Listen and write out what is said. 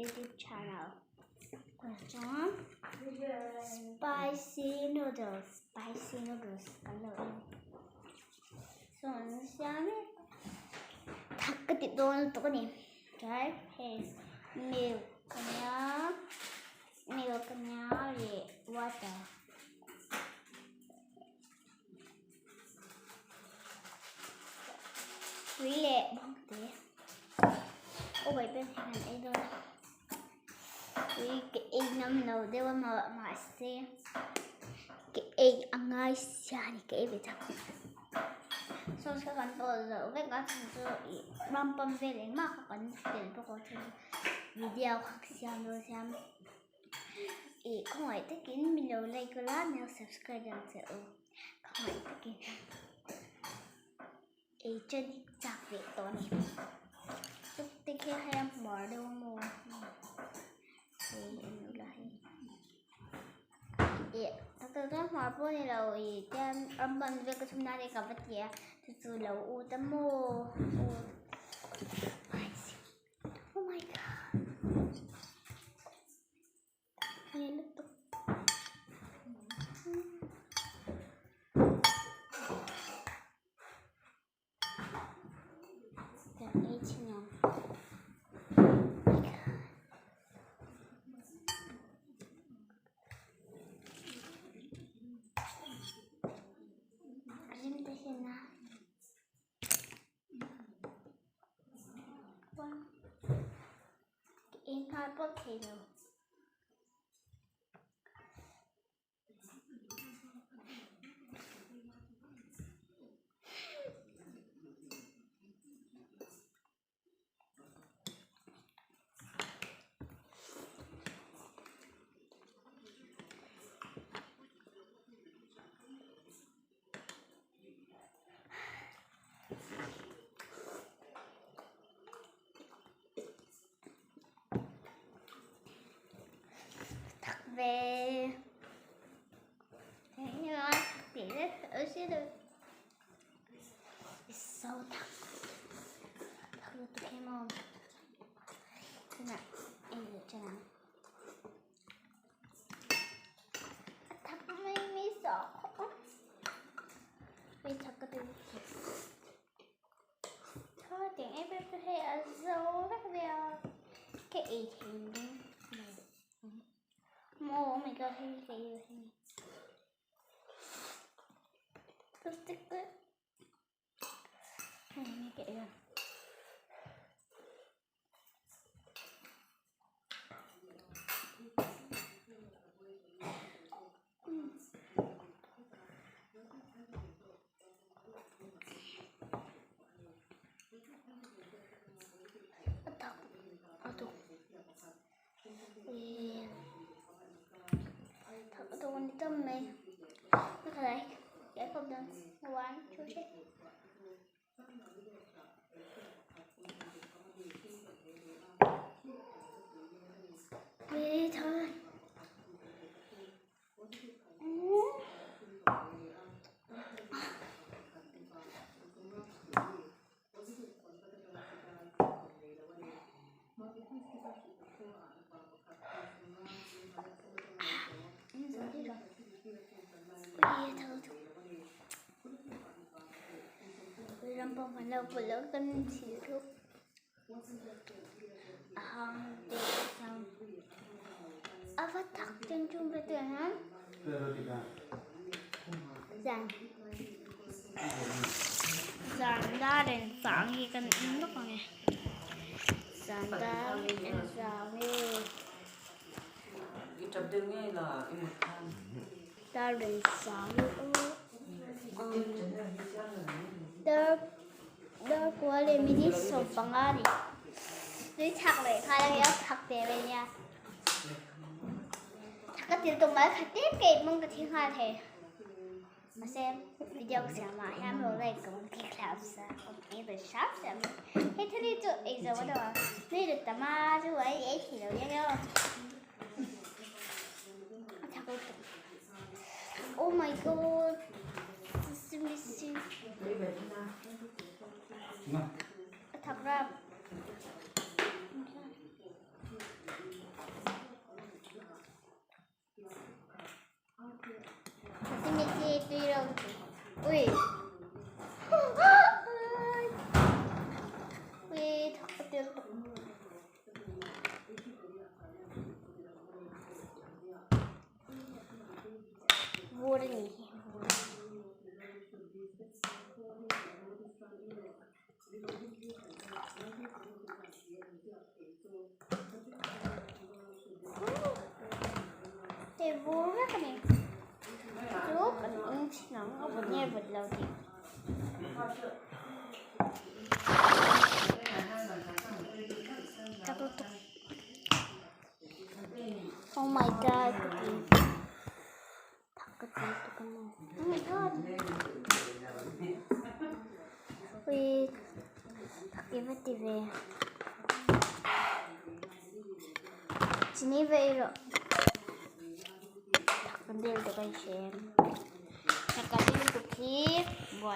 YouTube channel. Chuan spicy noodles spicy noodles kan lo en chuan hian thak ka ti dawn lutuk a ni chuan hei milk a nia milk a nia leh water. Tui leh bawngte aw mai ber hi kan ei dawn a tui ka ei ngam lo deuh a mahse ka ei a ngai sia a ni ka ei ve chak sauce kha kan pawlh loh vek a chhan chu ih rampam vel engmah kha kan telh bawk a chhan chu video kha ka siam dawn siam. Ih khawngaih takin min lo like ula min lo subscribe ang che u khawngaih takin ei chen hi chak ve tawh a ni te khi hei a hmuar deuh a maw hei en ula hei ih tak tak chuan hmuar pawh a ni lo ih tian ram ban vel ka chhum nan e ka va ti a chu chu lo ut a maw ut. Oh my god. Hei lutuk. Kan ei thin ang. Oh my god. Rim te hian a. Ka ei nghal pawh thei lo. Thật về so thak thak lutuk hi maw tunah ei leh ṭan ang a thak mai mai zawk khawp a hei thak ka ti lutuk thôi tiếng em em hei a zo vek ve a ka ei thei ding maw oh my god hei ka ei ve hei plastic te hei ka ei a. A tak a tuk ih thak a tuk a ni tam mai one two three. Ram pawh kan lo pawlh loh kan thil thuk a hang te a sang a va tak chen chum ve te hian zan zan dar in sang hi kan en lawk ang e zan dar in sang hi dar in sang hi aw dar kua leh minute 15 a ni tui chhak leh nghal a nia chhak ve mai nia chhak ka til tum mai khat tep keih hmang ka thi nghal thei mahse video ka siam ah hian lo like ka rawn click hlauh sa awm ei ve hram hram hei thil hi chu ei zo a deuh a nui lut tam a chu ei ei thei lo nia nia a chhak lutuk oh my god this is missing a thak rap. Hei vur vek a ni. Chu kan eng chhin ang a vawt nge vawt lo tih. Chak lutuk. Oh my god ka ti. Thak ka ti lutuk a ni. Oh my god. Wait. Thak i va ti ve. Chini va ei rawh. Thak kan dil tuk a i hre. Thak ka dil tuk hi buai.